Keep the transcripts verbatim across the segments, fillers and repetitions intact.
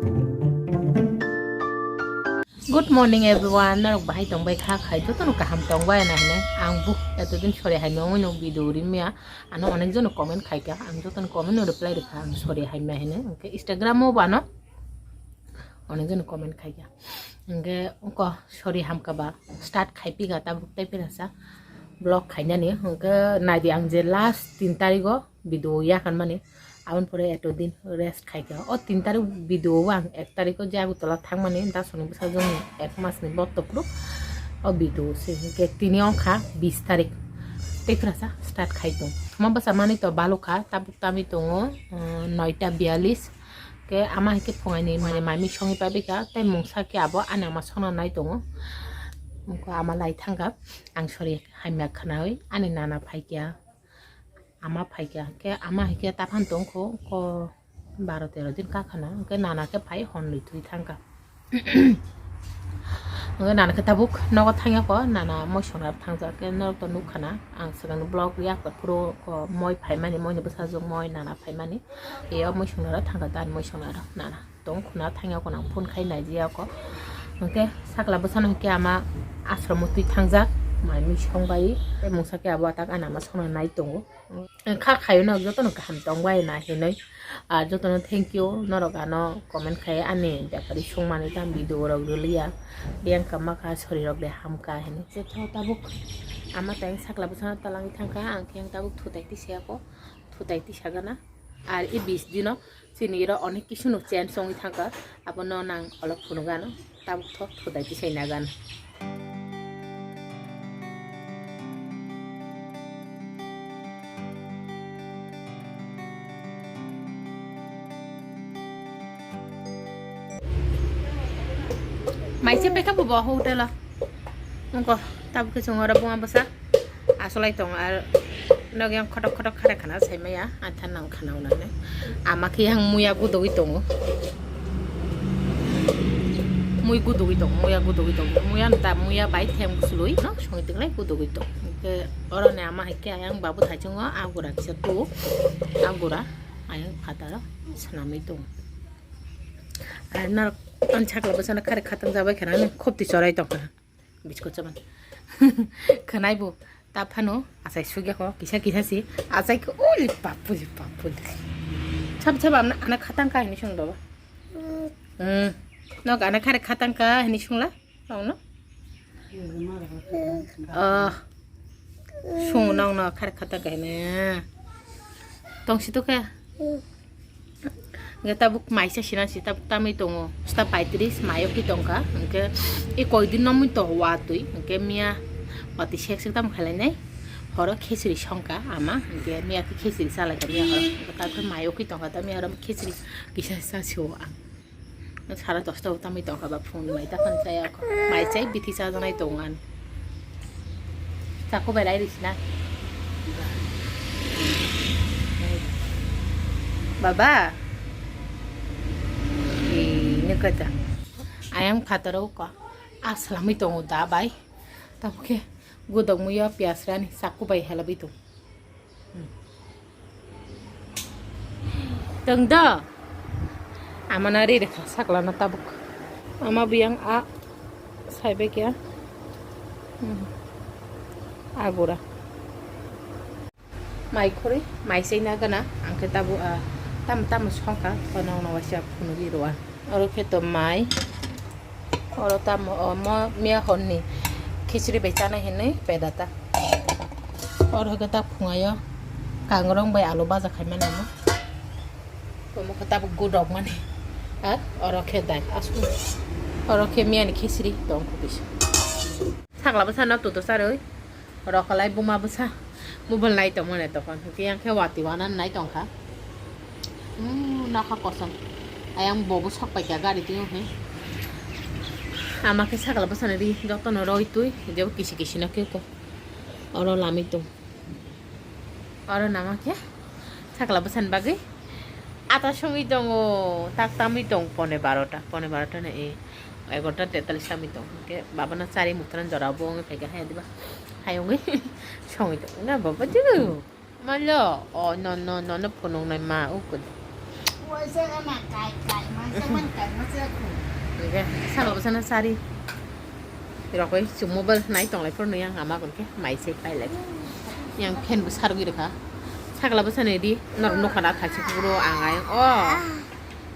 Good morning everyone, norok bahai tongbai kha khai jotono kaham tongbai na hine ang bu etodin sori hai nongoi no video rimya ano onek jono comment khaika ang jotono comment no reply rikha ang sori hai ma hine hwnkhe Instagram o bano onek jono comment khaika hwnkhe ko sori hamka ba start khai pika tabuk tei pira sa vlog khainani hwnkhe naidi ang je last tin tarigo video yakan mani aboni pore eto din rest khaika o tin tarik video o ang ek tariko je Agartala thangmani dasoni bwsajwkni ek masni botto phuru o video se hwnkhe tini wngkha bis tarik tei kwrasa start khai tong ma bwsa manwi to balukha tabuk tamwi tongo noita biyalis ke ama hwnkhe phungaini mani mami songwi pabika tei mungsa khe abo ani ama songna nai tongo wngkha ama lai thangkha ang sori hamya khwnawi ani nana phaikha. Ama phaikha, hwnkhe ama hai khe taphano tongkho, ko baro tero din kakhana, hwnkhe nana khe phai honlwi thwi thangkha. Hwnkhe nana khe tabuk nogo thangyakho, nana moisongrap thangjak khe norok to nukkhana, ang swkangni vlog yak phuru ko moi phaimani, moini bwsajwk moi nana phaimani, eyo moisongrap thangkha, dan moisongrap nana. Tong khuna thangya ko nang phone khai nai jia ko. Hwnkhe sakla bwsano hwnkhe ama ashram o twi thangjak. Mai mui song bai tei mungsa khe abo atak ani ama songna nai tongo. Kha khayo no jotono kaham tong bai na hinwi. Ah, jotono thank you norok ano comment khai ani bepari songmani tang video rok rwliya. Biyang kama kha sori rok de ham kha hinwi. Jotho tabuk ama tang sakla bwsano talangwi thangkha ang khe ang tabuk thutai tisa ko. Thutai tisa gana. Ar e bis dino. Chini iro onek kisu no change wngwi thangkha, abono nang olok phunukgano, tabuk thok thutai tisai nagano. Mai se pekha bo bo hotel o. Wngkha, tabuk khe chwng oro buma bwsa asolai tongo, ar nogo yang khotok khotok khare khana sai maya, anthan nang khana unane. Ama khe yang muya gudogwi tongo. Mui gudogwi tongo, muya gudogwi tongo. Muya nta, muya bai them gusului, no, songwi tonglai gudogwi tongo. Hwnkhe oro ni ama hai khe ayang babu thaichungo, agura kisa tu, agura, ayang phataro swnamwi tongo. Ar norok ani sakla bwsano khare khatang jabai khana, khopti chorai tongkha. Biskot chaban. Khwnai bo ta phano achai sugya kho kisa kisa si achai khe uli papuli papuli. Sab sab ana ana khatang ka hini sung baba. Hmm. Nok ana khare khatang ka hini sungla. Tong no. Ah. Sung nong no khare khatang ka hini. Tong si to khe. Hwnkhe tabuk maisa sina si tabuk tamwi tongo, sita paitris mayo khe tongkha, hwnkhe e koidin no mui tongo watwi, hwnkhe miya watwi sek sek tamo khlainai, horo khichiri songkha ama, hwnkhe miya khe khichiri chalaikha miya horo, hwnkhe tabuk mayo khe tongkha, ta miya horo khichiri kisa sa sio ang. Sara dosta o tamwi tongkha ba phungni mai ta phan chaya kho. Mai chai bithi chajaknai tongo ani. Chakku bai rai risi na. Baba. Ini kata. Ayang phataro ko. Aslamwi tongo da bai. Tabukhe godok muya pias rani chakku bai helabi tong. Tong do. Amana ri rekha sakla na tabuk. Ama biyang a saibe kya. Hmm. Agura. Mai khori, mai sei na gana. Angke tabu a tam tam songkha. Kono no wasia phunugwi roa. Oro khe to mai. Oro tamo, o, mo, miya honni khichiri bai chana hinwi pedata. Oro khe ta phungayo kangrong bai alu baja khaimani amo. Omo khe tabuk gudok mani. Ha? Oro khe dai. Asuk. Oro khe miyani khichiri tong kho kisa. Sakla bwsa no tuto charwi. Rokolai buma bwsa mobile nai tongmani tokon hwnkhe yang khe watwi wana nai tongkha. Umm, nokha kosom. Ayang bobo sok paikha gari twiyo hwn. Ama khe sakla bwsani ri jotono roi twi, jebo kisi kisi no khe ko. Oro lamwi tong. Oro nama khe sakla bwsani bagwi ata songwi tongo, tak tamwi tong pone barota, pone barota na e. Egarota tetallis samwi tong. Hwnkhe babano chari muthran jora bo wngwi phaikha hai diba. Hai wngwi songwi tong. Na baba jwk. Malo. O no, no, no, no phunuknai ma ukudi. Hingke salo bwsano sari rokoi chwng mobile nai tonglai phuru nui ang ama hwnkhe mai se pailai. Yang fan bo sarwi rwkha. Sakla bwsani di norok nokha na thachi phuru ang ayang o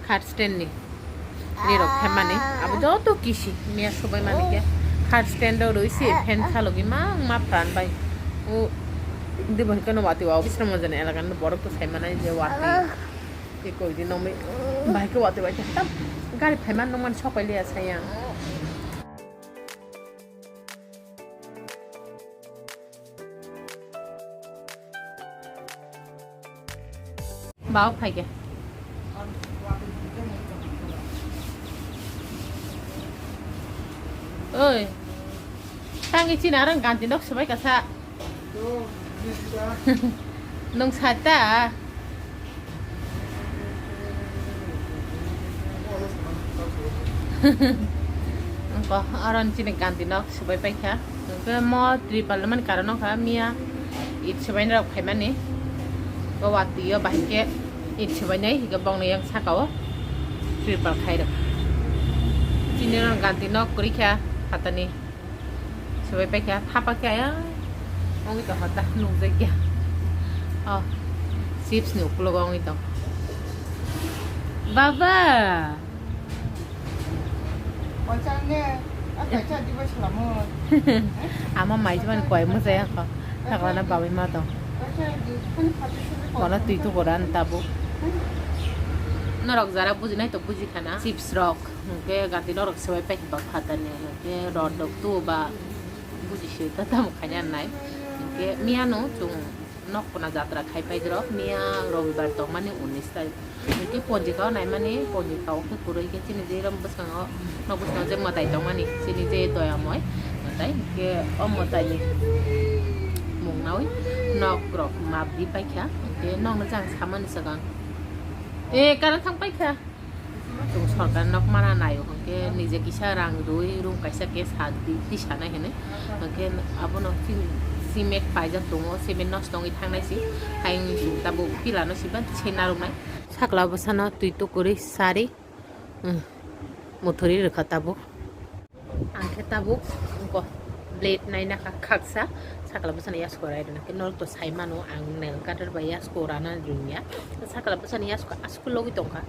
card stand ni ri rok phaimani abo joto kisi miya subai mani khe card stand o rwi se fan salogwi mang ma pran bai. O di bo hwnkhe no watwi o bisramganj ni elaka ni borok to sai manai je watwi. Tei koi di nokni bahai khe watwi bai tam gari phaima nokmani sok pai liya saya. Bawa phai khe. Oi. Tangwi chini arang ganti nok swbai kasa. Nung sata. Engko aron chini ganti nok subai paikha. Engko mo tripal mani karon wngkha miya it subaina rok phaimani. Ko watwi o bahai khe it subainai hinkhe bongni yang saka o tripal khai rok. Chini rok ganti nok kwrwi kha phatani. Subai paikha, thapa khe ayang wngwi tongkha ta, nukjakya. Oh, chips ni ukologo wngwi tong. Baba! Ama maismani koi mwsai hakha. Saklana babai ma tong. Kono twi tukuran tabuk. Norok jara bujinai to bujikhana. Chips rok. Hwnkhe gati norok swbai paikha bak phatani, hwnkhe rot rok tuo ba buji se ta tamo khaina nai. Hwnkhe miyano chwng nok khuna jatra khai paidrok, miya robibar tongmani unis tarik. Hwnkhe ponjika o naimani, ponjika o khe kwrwi khe chini je rom bwskango, nok bwskango je mwtai tongmani, chini je doyamoi mwtai, hwnkhe o mwtaini mung naui nok rok map di paikha, hwnkhe nokno jang samani swkang. E, kana thang paikha? Chwng sorkar nok mana naio hwnkhe nije kisa rang rwi room kaisa khe sa di, di sanai hinwi. Hwnkhe abono chini cement paijak tongo, cement nosto wngwi thangnai se. Hayung chwng tabuk pilano se ba se narwknai. Sakla bwsano twi tukurwi sari, hmm, muthuri rwkha tabuk. Ang khe tabuk wngkha blade naina kha khaksa, sakla bwsano yasko rai rwna khe norok to sai mano, ang nail cutter bai yasko rana rwngya. Sakla bwsano yasko aswk logwi tongkha,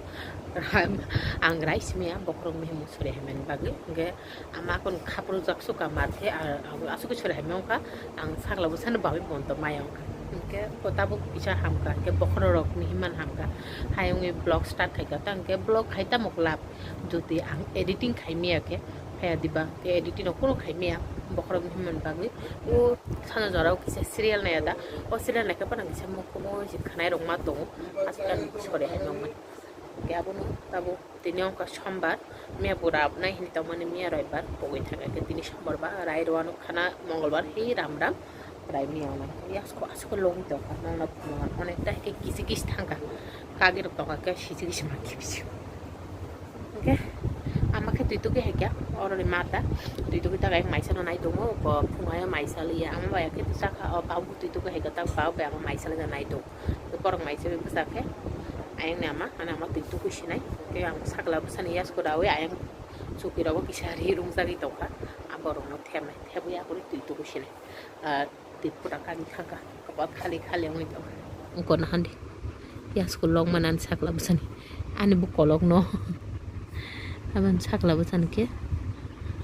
ang rai simiya bokhorok mihimo sori haimani bagwi. Hwnkhe ama kok khapru jak suka mar khe, a-, a-, aswk sori haimani wngkha, ang sakla bwsano bagwi bon to maya wngkha. Hwnkhe ko tabuk kisa hamkha, hwnkhe bokhorok ni himman hamkha, hai wngwi vlog start khaikha, tang khe vlog khai tamo kwlap. Jodi ang editing khai miya khe, phaiya diba, khe editing rok kunu khai miya, bokhorok ni himman bagwi. O sana jora o kisa serial naiya da, o serial naikhe phano kisa mokol o kisa khwnai rok ma tongo, aswk sori hai nokmani. Khe abono tabuk tini wngkha sombar, miya bo rab nai hini tongmani miya roibar pogwi thangkha, khe tini sombar ba rai rwano khana mongolbar hi ram ram. Rai miya nai yasko aswk logwi tongkha, nokno phunukha, onekta khe kisi kisi thangkha, kagirok tongkha khe sisi kisi ma khe bisi. Hwnkhe ama khe twi tugwi hai kha, oroni mata twi tugwi ta khe maisa no nai tongo, bo phunukha maisa liya, ama bai khe bwsa kha, o tabuk twi tugwi hai kha, ta bau bai ama maisa liya nai tongo, borok maisa bai bwsa khe ayang ni ama, ani ama twi tugwi sinai, tei ang sakla bwsani yasko raui ayang chuki rogo kisa ri rungjagwi tongkha, a borok no thepnai, thepwi aphuru twi tugwi sinai. Ah, twi pura kagwi thangkha, kopor khali khali wngwi tongkha. Wngkha na handi. Yasko lok manani sakla bwsani. Ani bo kolok no. Aboni sakla bwsani khe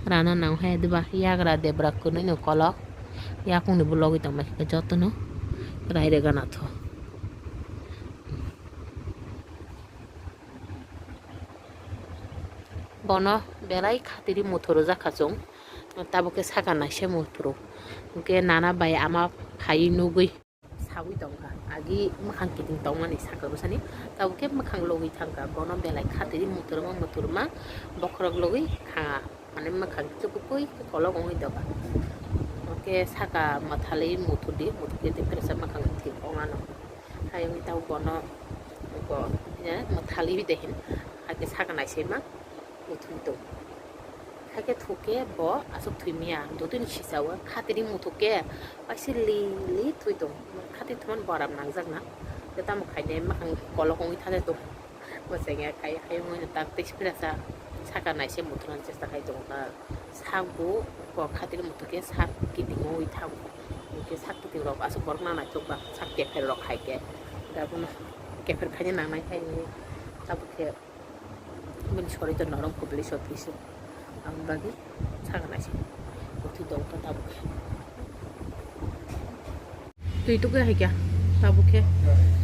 rana nang hai diba yagra debra kwnwi no kolok. Yakung ni bo logwi tong bai khe joto no rai rega na tho. Bono belai khatiri muthuru jakha chwng. Tabuk khe saka naisai muthuru. Hwnkhe nana bai ama phaiwi nugwi saui tongkha. Agi mwkhang kiting tongmani saka bwsani. Tabuk khe mwkhang logwi thangkha. Bono belai khatiri muthurma muthurma bokhorok logwi khanga. Mane mwkhang chukukui khe kolok wngwi doga. Hwnkhe saka mwthalwi muthudi, muthukhe tei kwrwsa mwkhang thik ongano. Hai wngwi tabuk bono, bo, eh, mwthalwi de hin. Hakhe saka naisaima muthung tong. Hakhe thukhe bo aswk thwimiya, dotini sisawo khatini muthukhe waisa li li thwi tong. Khati thumani boram nangjakna. Tei tamo khainai mwkhang kolok wngwi thangwi tong. Bwsai ya kai hai wngwi tak tei spira sa saka naise muthungna chesta khai tongo ta. Sak bo kok khatini muthung khe sak kiting wngwi thango. Hwnkhe sak kiting rok aswk borok na naithok ba sak kepher rok hai khe. Da bono kepher khaina nangnai hai wngwi tabuk khe bini sori to norok kubuli sotwi se. Ang bagwi saka naise muthung tongo ta tabuk khe. Twi tukya hai kya tabuk khe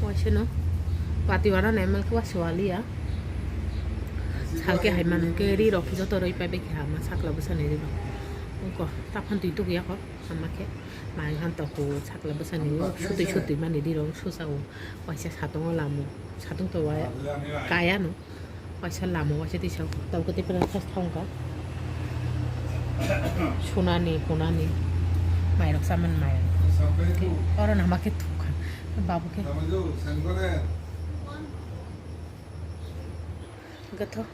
waisa no pati wana na M L khe waisa wali ya. Salke hai manu khe ri rok joto rwi pai bai khe hama sakla bwsani ri rok. Ungko taphang twi tukya kho hama khe mai han toko sakla bwsani ri rok sutwi sutwi mani ri rok susa o waisa satung o lamo satung to wa kaya no. Waisa lama waisa tisa tau kete pera khas thong ka. Sunani hunani mairok saman mairok. Oro nama khe thukha. Babu khe. Gatho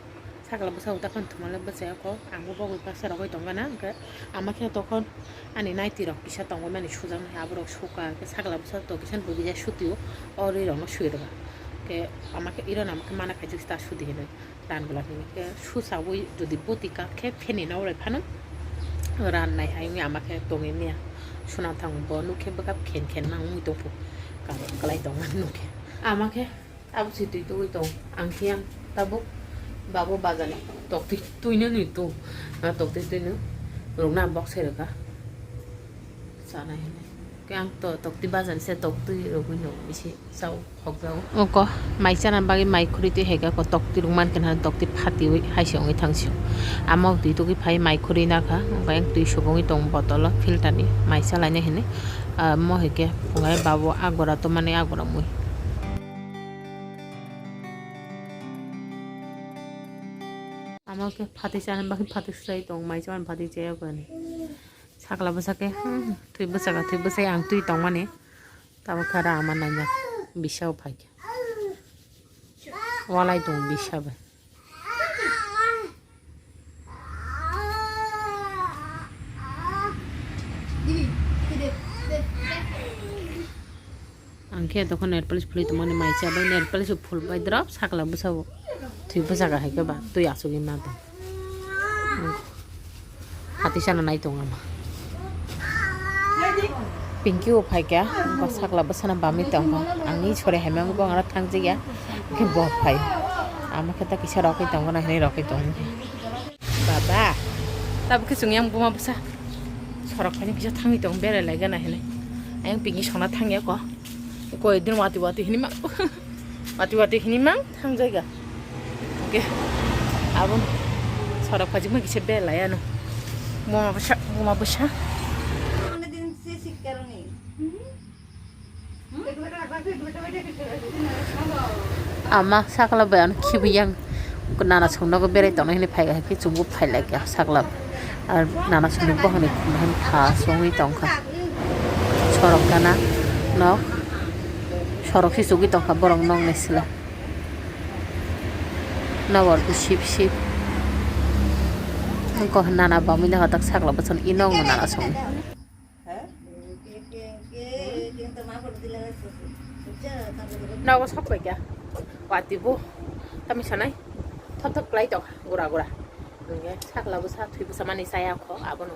sakla bwsa uta khan thumale bwsa ko. Ang bo bogwi baksa rogwi tongana hwnkhe ama khe tokon ani naiti rok kisa tongwi mani sujak aborok suka hwnkhe sakla bwsa to kisa bwgwi ya sutio o ri rokno sui rwkha. Ke ama khe iro nama khe mana khaijak ta sudi hinwi. Dan gula hini ke susawi jodi boti kak khe pheni na urai phano ran nai ayung ama khe tongwi miya suna thang bo nuk khe bwkha khen khen ma wngwi tongphu kabo kwlai tong ma nuk khe ama khe abo si twi tugwi tong ang khe yang tabuk babo bazani tok twi twi no ni tu na tok twi twi no rung na bok se rwkha. Chanai hinwi. Khe ang to toktwi bajan se toktwi rwgwi no bisi chao khokjago. Oko mai chana bagwi mai khuri twi hai khe ko toktwi rwk mankhe na toktwi phatiwi hai se wngwi thang sio. Ama twi tugwi phai mai khuri nakha, hwnkhe ang twi subungwi tong botolo filter ni mai chalaina hinwi. Ah, mo hai khe hwnkhe babo agora to mani agora mui. Ama khe phatwi chana bagwi phatwi swlai tong mai chana phatwi chaya kani. Sakla bwsa khe, hmm, twi bwsa kha, twi bwsai ang twi tongmani. Tabuk khe rama naina bisa o phai khe. Walai tong bisa bai. Ang khe tokho nail polish phulwi tongmani mai cha bai nail polish phul bai drop sakla bwsa o. Twi bwsa kha hai khe ba twi asugwi ma tong. Hati sana nai tong ama. Pinky o phai kha, ba sakla bwsana bamwi tong kha. Ang ni sore hai mang bo ang thang jigya. Khe bo phai. Ama khe ta kisa rokwi tong na hinwi rokwi tong. Baba. Tabuk khe chwng yang buma bwsa. Sorok phaini kisa thangwi tong berai lai gana hinwi. Ayang Pinky sona thang ya ko. Koi din wati wati hini mang. Wati wati hini mang thang jaiga. Oke. Abon. Sorok pajik ma kisa belai ano. Buma bwsa, buma bwsa. Ama sakla bai ano khibi yang. Nana song nogo berai tongna hini phai khe chumbu phai lai kha sakla. Ar nana song ni bohani khum han kha songwi tong kha. Sorok gana nok. Sorok si sugwi tong kha borok nok ni sila. Nogor khe sip sip. Ko nana bamwi na hotak sakla bwsano i nok no nana song. Nogo sok pai kya. Wati bo. Tami sanai. Thop thop klai tong. Gura gura. Nge sakla bwsa thwi bwsa mani chaya kho. Abono.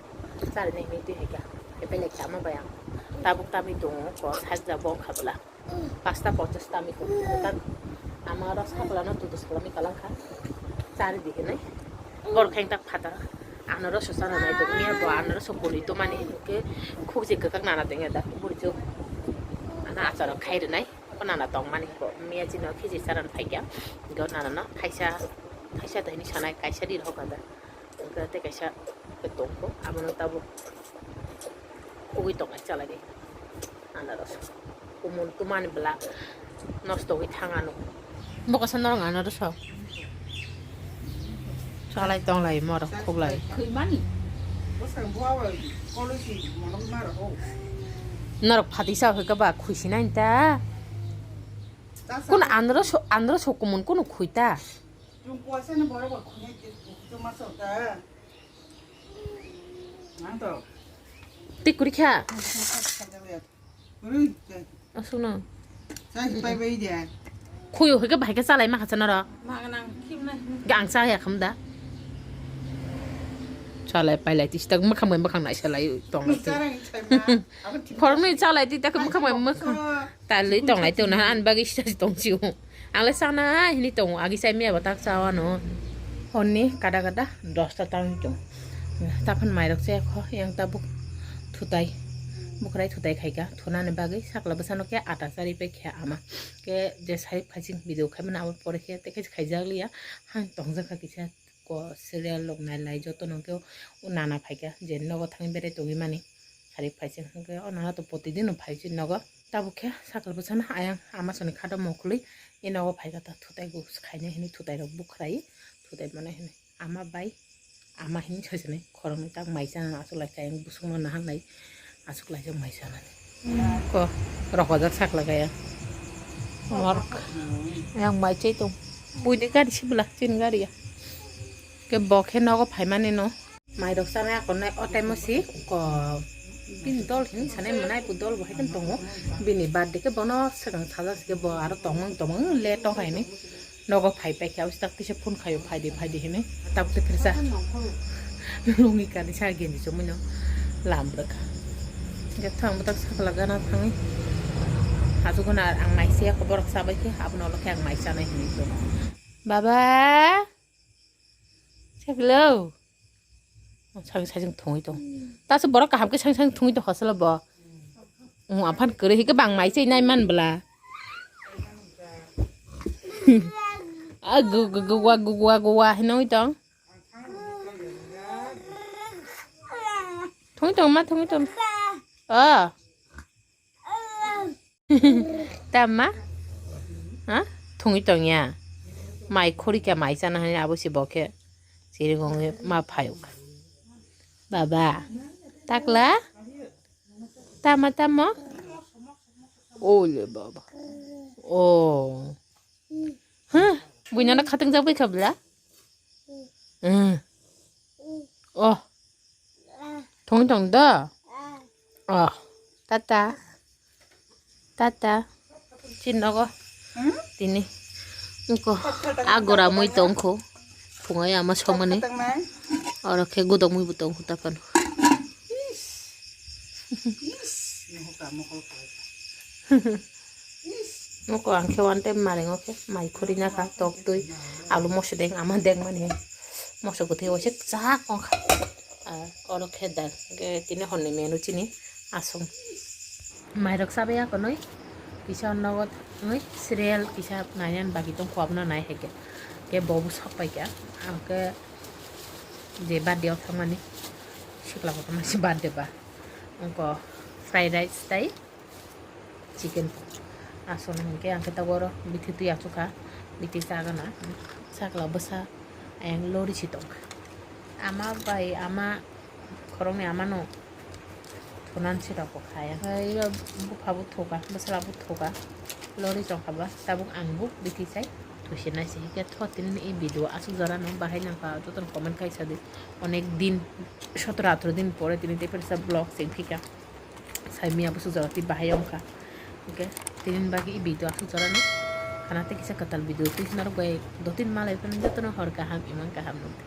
Chari nai mi twi hai kya. Epele kya ma bayang. Tabuk tami tongo. Ko sajda bo khabla. Pasta pochas tami kho. Tak. Ama ro sakla no tutu sakla mi kalang kha. Chari di hinai. Bor khain tak phatar. Anoro so sana nai to. Miya bo anoro so kuli to mani ke khuk je kakak nana tengya da. Buri jo. Ana acharo khai rinai. Ko nana tong mani ko miya chino khiji charan phaikya. Go nana no kaisa, kaisa dahini sanai kaisa ri rok da. Go te kaisa ke tong ko. Abono tabuk khugui tong ai chalai de. Anaros. Kumun tumani bela nosto wi thang ano. Bokasa norong anaros. Chalai tonglai morok khuklai. Khwimani. Norok phati sa hoi ka ba khuisinai ta. Kun andro so, andro so kumun kunu khuita. Tik kuri kha. Aswkno. Chai pai bai de. Khuyo hwnkhe bahai khe chalai ma kha cha norok. Magnang khimnai. Ga ang cha ya kham da. Chalai pailai tisi tak mwkhang bai mwkhang naisa lai tong lai. Khoroknwi chalai twi tak mwkhang bai mwkhang. Talwi tong lai tong na an bagwi sita tong chiu. Ang le sana hini tong agi sai miya batak cha wano. Honni kada kada dosta tang tong. Taphun mairok che kho yang tabuk thutai. Bukrai thutai khaika thunani bagwi sakla bwsano khe ata chari pai khe ama. Khe je sari phaising video khaimani abo pore khe tei khe khaijak liya. Hang tongjak kha kisa ko serial rok nai lai joto no khe o nana phaika je nogo thangwi berai tongwi mani sari phaising hwnkhe o nana to protidin no phai si nogo. Tabuk khe sakal bwsano ayang ama soni khato mokhului e nogo phaika ta thutai gu khainai hinwi thutai rok bukrai thutai mano hinwi ama bai. Ama hini saichani khoroknwi tak mai chana aswk lai kha, ayang bwswkno nahaknai aswk lai kha mai chanani. Ko rokojak sakla kaya. Morok yang mai chai tong. Buini gari sibla chini gari ya. Ke bo khe nogo phaimani no. Mai rok chana akonai o time o si ko bini dol hini sanai manai bo dol bo hai tongo. Bini birthday khe bono swkang sajak se bo aro tongmung tongmung le tong hai ni. Nogo phai paikha, aboni tak tisa phone khaio, "Phaidi, phaidi," hinwi. Tabuk tei phirsa. Lungi kani sa genji chumui no lam bwrwkha. Hingke thang bwtak sakla gana thangwi. Aswk gana ang mai se borok sabai khe, abono ulo khe ang mai chanai hinwi tongo. Baba! Saklo! Sang sang thungwi tong. Taso borok kaham khe sang sang thungwi tong hosolo bo. Wng aphan kwrwi hwnkhe bang mai chai nai man bwla. A gu gu gu wa gu wa gu wa hinwi tong. Thungwi tong ma thungwi tong. Oh. Tama? Ha? Thungwi tongya. Mai khorika mai chana hani abo se bokhe. Siri gongwi ma phayuk. Baba. Takla? Tama tamo? Ole baba. Oh. Huh? Buinano khatang jagwi khabla? Hmm. Oh. Thung thung do. Oh. Tata. Tata. Chin nogo. Tini. Engko. Agora mui tongkho. Phungai ama somani. Oro khe gudok mui bo tongkho tapan. Moko ang khe one time marengo khe mai khuri na kha tok twi alu moso deng ama deng mani moso kwthwi waisa kwchak wng kha. Oro khe dal tini honni menu chini aswng. Mairok chabai ya konwi kisa nogo thangwi serial kisa naiyan bagi tongkho abono nai hai khe. Khe bo bo sok pai kha ang khe je birthday o thangmani sikla kotorma si birthday ba. Wngkha fried rice tei chicken. Aswk hwnkhe ang khe tabuk oro bithi twi achukha, bithi chagana. Sakla bwsa ayang lori si tongkha. Ama bai ama khoroknwi amano thunan sirok bo khaya. Iro bupha bo thuka, bwsla bo thuka. Lori chongkha ba tabuk ang bo bithi chai thusinai se. Hwnkhe tho tini i video aswk jora no bahai nangkha jotono comment khai sadi. Onek din sotoro atoro din pore tini tei phirsa vlog se phika. Saimia bwswk jora twi bahai wngkha. Hwnkhe tini bagwi i video aswk jorani. Khana tei kisa kwtal video twi norok bai dottin malai phano jotono hor kaham imang kaham nukdi.